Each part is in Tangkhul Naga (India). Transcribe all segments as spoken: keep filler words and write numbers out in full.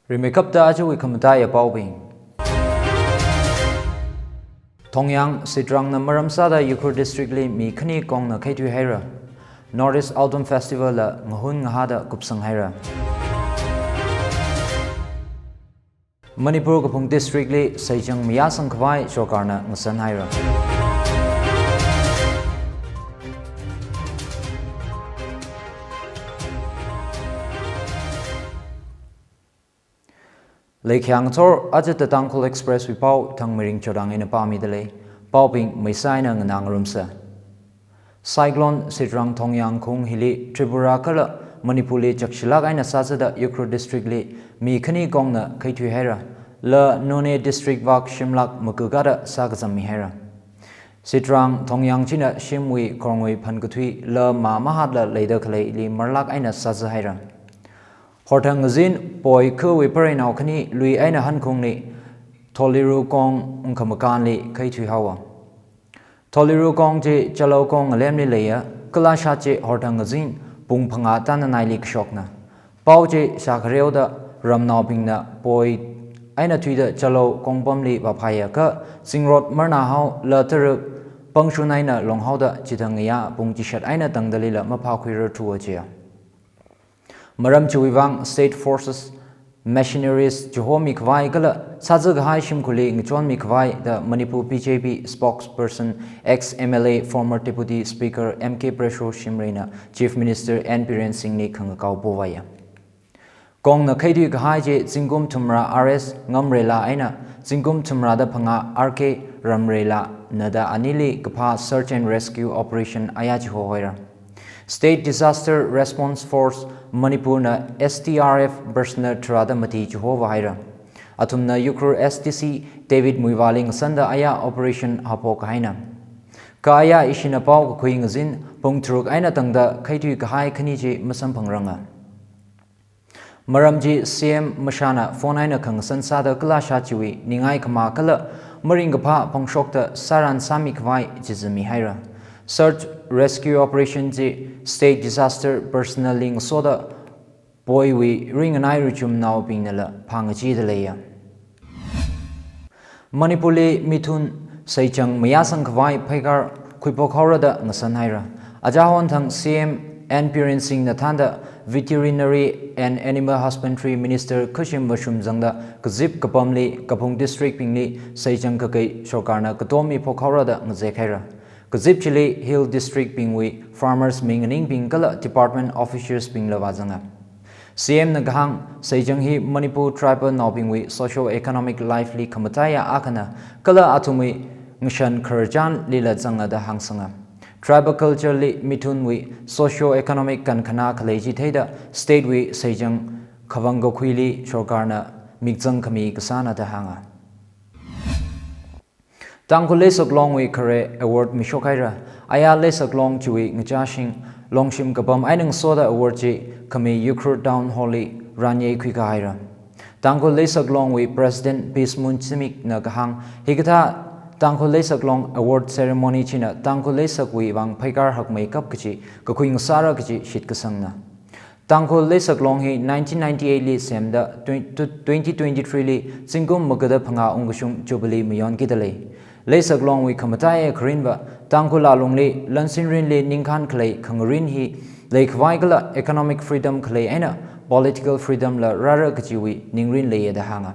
Rimeikapta ajawui khamataiya paobing. Thongyang sitrangna maram sāda Ukhrul District li mi khani kongna khaithui haira. North East Autumn Festival la ngahun ngahāda kupsang haira. Manipur Kaphung District li seichang mayāsang khavai sorkarna ngasan haira. Leikhayang thor aja The Tangkhul Express wui pao Thangmeiring Chodang eina pāmida lei. Paobing maisā eina nganā ngarumsa. Cyclone sitrang Thongyang khaung hili Tripura kala Manipur li chakshilāk eina sāzada Ukhrul District li mi khani kongna khaithui haira. La Noney District vak shimlāk makakada sākazam mihaira. Sitrang Thongyang china shimwui khorngui phankathui la mā mahātla leida khaleili marlāk eina sāza haira. Horthang ngazin poi khawui pareinao khani lui eina hankhungli Tholiru kong ungkhamakānli khaithui haowa. Tholiru kong chi Chalou kong ngalemli leiya, kalashat chi horthang ngazin pung phangā tānanaili kashokna. Pao chi shākhareoda ramnaobingna poi eina thuida Chalou kongpamli vāphaiya kha zingrot marnā hao la tara pangshun eina longhaoda chithang ngayā pung chishat eina tangdalila maphākhuirarthuwa chiya. Maram chiwui vang state forces, machineries chihomi khavai kala sāza kahai shimkhurli ngachonmi khavai da Manipur B J P spokesperson, ex M L A, former Deputy Speaker M K Presho Shimrayna Chief Minister N Biren Singhli khangakao povāya. Kongna khaithui kahai chi zingkum thumrā R S Ngamreila eina zingkum thumrāda phangā R K Ramreilana da anili kaphā search and rescue operation aya chiho haira. State Disaster Response Force Manipur na S D R F personnel tharāda mati chihovā haira. Athumna Ukhrul S D C David Muivahli ngasanda aya operation haophok kahaina. Kha aya ishina pao kakhui ngazin pung tharuk eina tangda khaithui kahai khani chi masamphangranga. Maram chi C M mashāna phone eina khangasan sāda kalashat chiwui ningai khamā kala maringkaphā phongshokta sāran sāmi khavai chizami haira. Search rescue operation chi state disaster personnel li ngasoda poiwui ringanai ruchumnaobingnala phāngachida leiya. Manipurli mithun seichang mayāsang khavai pheikar khuiphok haora da ngasan haira. Aja honthang C M N Biren Singhna thānda Veterinary and Animal Husbandry Minister Khashim Vashum zangda kazip kapamli Kaphung District bingli seichang kakai sorkarna katom miphok haora da ngazek haira. Kazip chili Hill District bingwui farmers mi nganingbing kala department officials bingla vāzanga. C M na kahāng, seichang hi Manipur tribal naobingwui socio-economic life li khamataiya akhana, kala athumwui ngashan khararchanlila zanga da hāngsanga. Tribal culture li mithunwui socio-economic kankhanā khalei chi theida state wui seichang khavang kakhuili sorkarna mikzang khami kasāna da hānga. Tangkhul Leisaklongwui khare award mishok haira. Aya Leisaklong chiwui ngachāshing longshim kapam eina ngasoda award chi khami Ukhrul Town Hall li ranyei khuikā haira. Tangkhul Leisaklongwui President Bismun Zimik na kahāng, hikathā Tangkhul Leisaklong Award Ceremony china Tangkhul Leisakwui vang pheikar hakmeikap kachi kakhui ngasāra kachi shitkasangna. Tangkhul Leisaklong hi nineteen ninety-eight li semda twen-, tu-, twenty twenty-three li zingkum magada phangā ungkashung Jubilee mayonkida lei. Leisaklongwui khamataiya kharinva Tangkhul alungli lansinrinli ningkhān khalei khangarin hi leikhavai kala economic freedom khalei eina political freedom la rāra kachiwui ningrin leiya da hānga.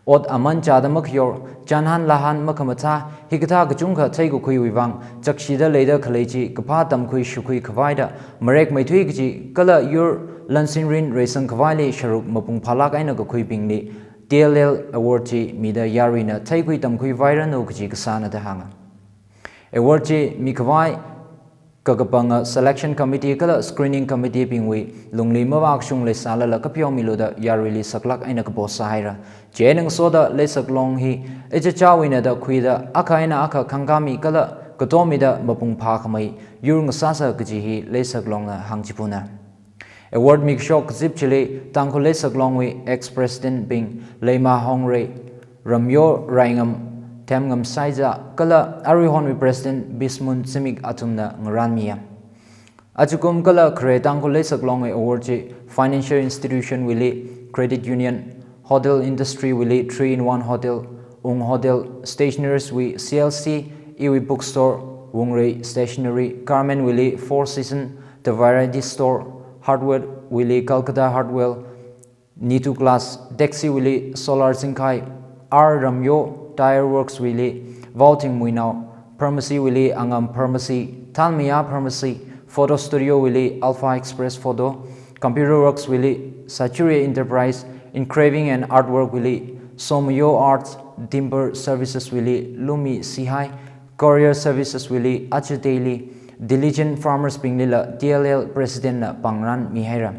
Ot aman chāda makhayor, chānhān lāhān makhamathā, hikathā kachungkha theikakhuiwui vang chakshida leida khalei chi kaphā tamkhui shakhui khavaida marekmeithui kachi kala yur lansinrin reisang khavaili sharuk mapung phālāk eina kakhuibingli T L L Award chi mida yaruina theikhui tamkhui vairanu kachi kasāna da hānga. Award chi mikhavai kakapanga selection committee kala screening committee bingwui lungli mavākashung leisālala kapheomilu da yaruili saklāk eina kapo sāhaira. Chieina ngasoda Leisaklong hi ichichāwuina da khuida akha eina akha khangkāmi kala katomida mapung phākhamei yur ngasāsa kaji hi Leisaklongna hāngchipuna. Award mikashok kazip chili Tangkhul Leisaklongwui ex-president bing Leima Hongrei, Ramyo Raingam, Themngam Saiza, kala aruihonwui President Bismun Zimik athumna ngaranmiya. Achukum kala khare Tangkhul Leisaklongwui award chi financial institution wuili, credit union, Hotel Industry wili Three in One Hotel, Ung Hotel, Stationeries wui C L C, Iwui Bookstore, Wungrei Stationery, Garment wili Four Season, The Variety Store, Hardware wili Calcutta Hardware, Nitu Glass, Taxi wili Solar Zingkhai, R Ramyo, Tire Works wili Vaoting Muinao, Pharmacy wili Angam Pharmacy, Thanmaya Pharmacy, Photo Studio wili Alpha Express Photo, Computer Works wili Sachuri Enterprise, Engraving and Artwork wili Somyo Arts, Timber Services wili Lumi Sihai, Courier Services wili Achu Daily, Diligent Farmers binglila T L L President na pangran mihaira.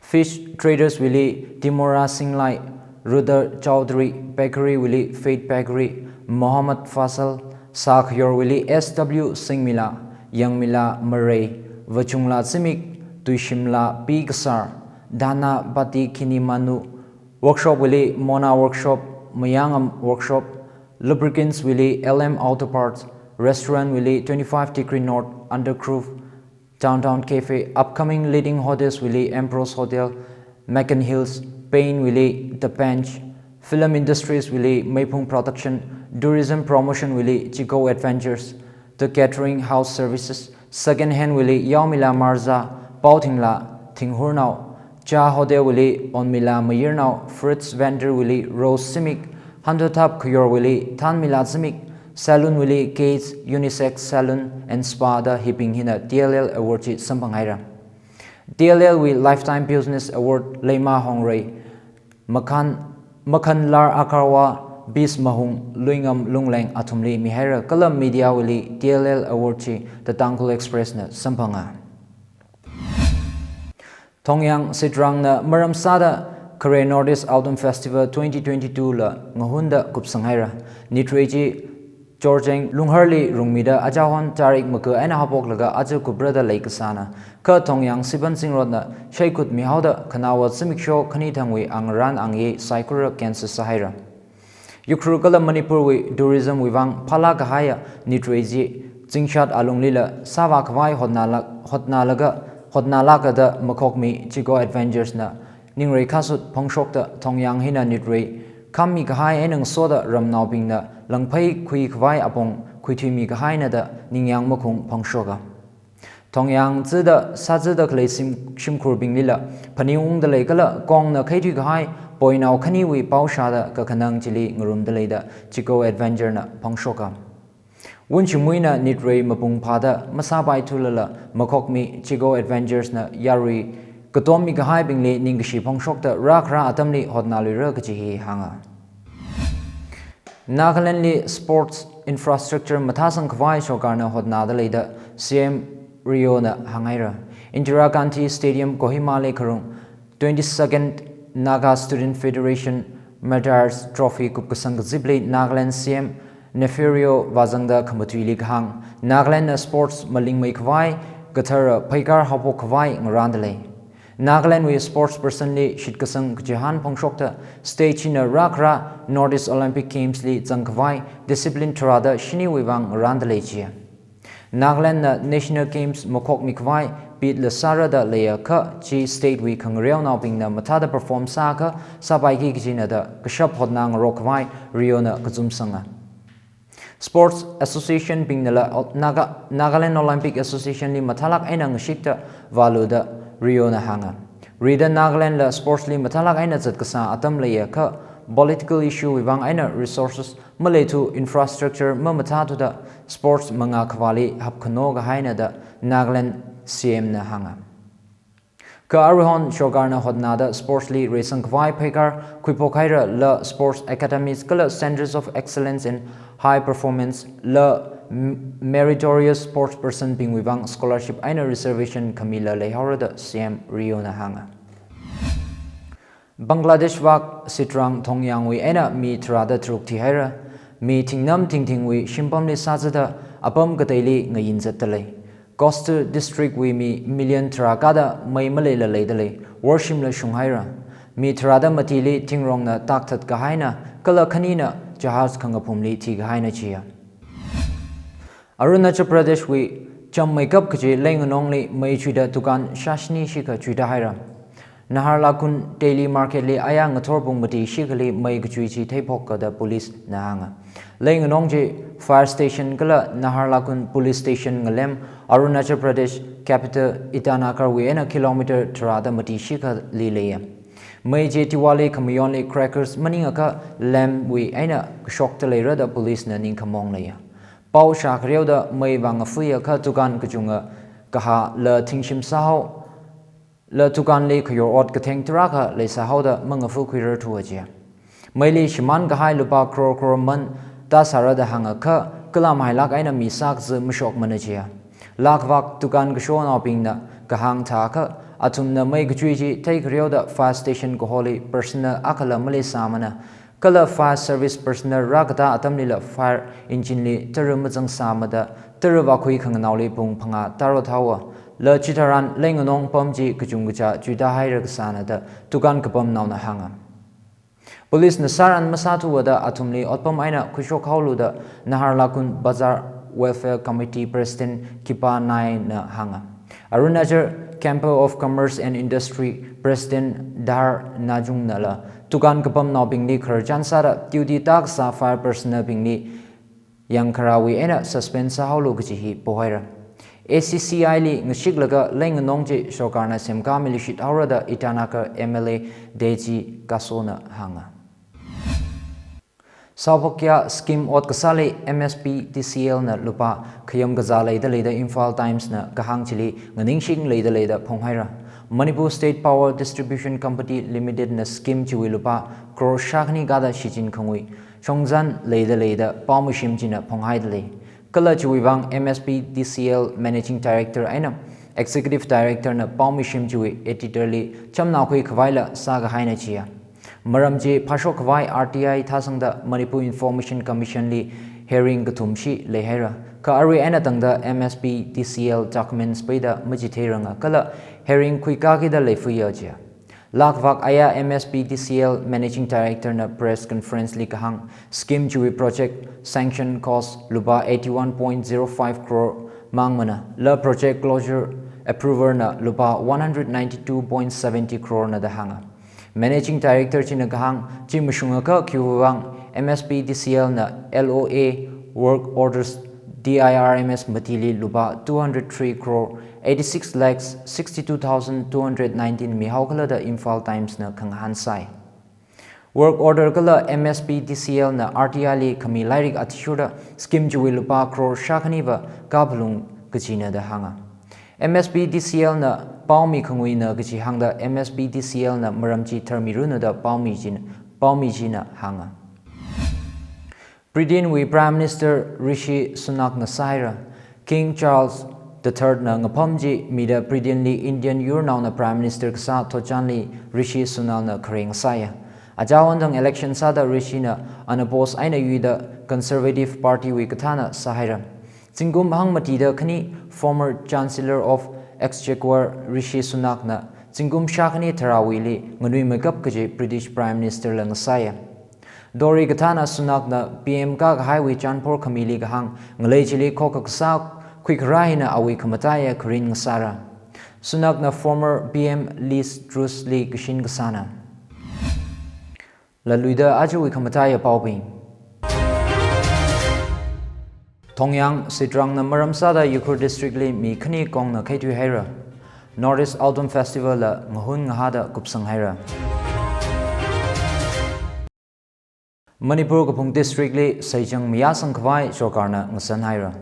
Fish Traders wili Timora Singlai, Rudra Chowdhury, Bakery wili Faith Bakery, Mohammad Faisal, Sakyor wili S W Singmila, Yangmila Marei, Vachungla Zimik, Tuishimla P Kasar, Dana Bati Kinimanu, Workshop wili Mona Workshop, Mayangam Workshop, Lubricants wili L M Auto Parts, Restaurant wili twenty-five Degree North, Undergroove, Downtown Cafe, upcoming leading hotels wili Ambrose Hotel, Macon Hills, Paint wili The Bench, Film Industries wili Meipung Production, Tourism Promotion wili Chigo Adventures, The Catering House Services, Second Hand wili Yaomila Marza, Paothingla Thinghurnao, Cha Hotel wili Onmila Mayirnao, Fruits Vendor wili Rose Zimik, Handothap Khayor wili Thanmila Zimik, Salon wili Gates Unisex Salon and Spa da hibing hina T L L Award chi samphangaira. T L L wui Lifetime Business Award Leima Hongrei, Makhan, Makhanlar Akarwa, Bis Mahung, Luingam Lungleng athumli mihaira kala media wili T L L Award chi The Tangkhul Express na samphanga. Thongyang Sitrangna maram sāda Khare North East Autumn Festival twenty twenty-two la ngahunda kupsanghaira. Nitrei chi Chorjeng Lungharli rungmida achahon tarik maga eina haoklaga aja kuprada leikasāna. Kha Thongyang Siban Zingrotna shaikhut mihaoda khanaowa zimiksho khani thangwui angarān angye saikora cancel sāhaira. Ukhrul kala Manipurwui tourism wui vang phālāk kahaiya nitrei chi zingshat alunglila sāvā khavai hotnalak, hotnalaga, hotnalāka da makhokmi Chigo Adventures na ningrei khasut phongshokta Thongyang hina nitrei khammi kahai eina ngasoda ramnaobingna langphei khui khavai apong khuithuimi kahaina da ningyāng makhung phongshoka. Thongyang zida sāzida khalei shim, shimkhurbinglila phaningungda lei kala kongna khaithui kahai poinao khaniwui pao shāda kakhanang chili ngarumda leida Chigo Adventure na phongshoka. Wunchimuina nitrei mapung phāda masāpaithulala makhokmi Chigo Adventures na yarui katommi kahaibingli ningkashi phongshokta rākhara atamli hotnaluira kaji hi hānga. Nagaland li sports infrastructure mathāsang khavai sorkarna hotnada leida C M Rio na hānghaira. Indira Gandhi Stadium Kohima li kharung twenty-second Naga Student Federation Martyrs Trophy kupkasang kazipli Nagaland C M Neiphiu Rio vāzangda khamatuili kahāng, Nagaland na sports malingmei khavai kathara pheikar haophok khavai ngarānda lei. Nagaland wui sports person li shitkasang kachihān phongshokta state china rākhara North East Olympic Games li zang khavai discipline tharāda shiniwui vang ngarānda lei jiya. Nagaland na National Games makhokmi khavai bid la sārada leiya kha chi state wui khangareonaobingna mathāda perform sākha sāpaiki kajina da kashap hotnā ngarok khavai Rio na kazumsanga. Sports Association bingnala Naga, Nagaland Olympic Association li mathālāk eina ngashikta vālu da Rio na hānga. Rida Nagaland la sports li mathālāk eina zatkasā atam leiya kha political issue wui vang eina resources maleithu infrastructure mamathāthuda sports mangā khavāli hapkhano kahaina da Nagaland C M na hānga. Kha aruihon sorkarna hotnada sports li reisang khavai pheikar khuiphok haira la sports academies kala centers of excellence in high performance la m-, meritorious sports person bingwui vang scholarship eina reservation khamila leihaora da C M Rio na hānga. Bangladesh vak Sitrang Thongyang wui eina mi tharāda tharuk thihaira, mi thingnam thingthingwui shimpamli sāzada apam kateili ngayin zatda lei. Kostu District wui mi million tharā kāda mei maleila leida lei, worshimla shunghaira. Mi tharāda matili thingrongna takthat kahaina, kala khanina jahaz khangaphumli thikahaina jiya. Arunachal Pradesh wui Chammeikap kaji leinganongli mei chuida dukan shāshini shikha chuida haira. Naharlagun Daily Market li aya ngathor pung mati shikhali mei kachui chi theiphok kada police na hānga. Leinganong chi fire station kala Naharlagun police station ngalem Arunachal Pradesh capital Itanagar wui eina kilometer tharāda mati shikhali leiya. Mei chi Diwali khamayonli crackers maningakha lamp wui eina kashokta leira da police na ningkhamong leiya. Pao shākhareoda mei vang ngafuiya kha dukan kachunga kahāla thingshim sāhao la dukanli khayor ot katheng tarākha leisāhaoda mangafukhuirar thuwa jiya. Meili shimān kahai lupā crore crore man ta sāra da hānga kha kalam hailak eina mi sākazi mashokmana jiya. Lakvak dukan kashonaobingna kahāng thākha athumna mei kachui chi theikhareoda fire station kaholi personnel akhala maleisāmana. Kala fire service personnel rākatā atamlila fire engine li tara mazangsāmada tara vākhui khanganaoli pung phangā tārot haowa. La chitharan leinganong pam chi kachungkacha chuita haira kasāna da dukan kapamnaona hānga. Police na sāran masāthuwa da athumli otpam eina khuishok haolu da Naharlagun Bazar Welfare Committee President Kipa Naina hānga. Arunachal Chamber of Commerce and Industry President Dhar Najung nala dukan kapamnaobingli khararchan sāda duty takasā fire personnel bingli yangkharāwui eina suspend sāhaolu kaji hi pohaira. A C C I li ngashiklaga leinganong chi sorkarna semkāmi lushit haora da Itanagar M L A Deji Kasona hānga. Saubhagya scheme ot kasāli M S P D C L na lupā khayam kazā leida leida Imphal Times na kahāng chili nganingshing leida leida phonghaira. Manipur State Power Distribution Company Limited na scheme chiwui lupā crore shākhani kada shichin khangui shongzan leida leida paomishim china phonghaida lei. Kala chiwui vang M S P D C L Managing Director eina Executive Director na paomishim chiwui editor li chamnakhui khavaila sākahaina jiya. Maram chi phāshok khavai R T I thāsangda Manipur Information Commission li hearing kathum shi leihaira. Kha arui eina tangda M S P D C L documents peida machitheiranga kala hearing khuikakida leifuiya jiya. Lakvak aya M S P D C L Managing Director na press conference li kahāng scheme chiwui project sanction cost lupā eighty one point zero five crore mangmana, la project closure approver na lupā one hundred ninety two point seventy crore na da hānga. Managing Director china kahāng chi mashungakha khiwui vang M S P D C L na L O A work orders D I R M S matili lupā two hundred three crore eighty six lakhs sixty two thousand two hundred nineteen mihao khala da Imphal Times na khangahān sai. Work order kala M S P D C L na R T I li khami lairik athishurda scheme chiwui lupā crore shākhaniva kaphalung kajina da hānga. M S P D C L na paomi khanguina kaji hāngda M S P D C L na maram chi tharmiranu da paomi china, paomi china hānga. Britain wui Prime Minister Rishi Sunak na sāhaira. King Charles the Third na ngapam chi mida Britain li Indian yurnaona Prime Minister kasā thotchanli Rishi Sunak na khareng sāya. Aja wandang election sāda Rishi na unopposed eina yuida Conservative Party wui kathāna sāhaira. Zingkum hangmatida khani former Chancellor of Exchequer Rishi Sunak na zingkum shākhani tharāwuili nganuimeikap kaji British Prime Minister la ngasāya. Dori kathāna Sunak na P M kakahaiwui chanphor khamili kahāng, ngalei chili khokkha kasā khuikharā hina awui khamataiya kharing ngasāra. Sunak na former P M Liz Truss li kashin kasāna. Laluida ajawui khamataiya paobing. Thongyang sitrangna maram sāda Ukhrul District li mi khani kongna khaithui haira. North East Autumn Festival la ngahun ngahāda kupsang haira. Manipur kaphung district li seichang mayāsang khavai sorkarna ngasan haira.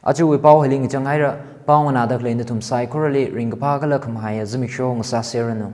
Ajawui pao hili ngachang haira, pao nganāda khalei nathum saikorali ringkaphā kala khamahaiya zimiksho ngasāseranu.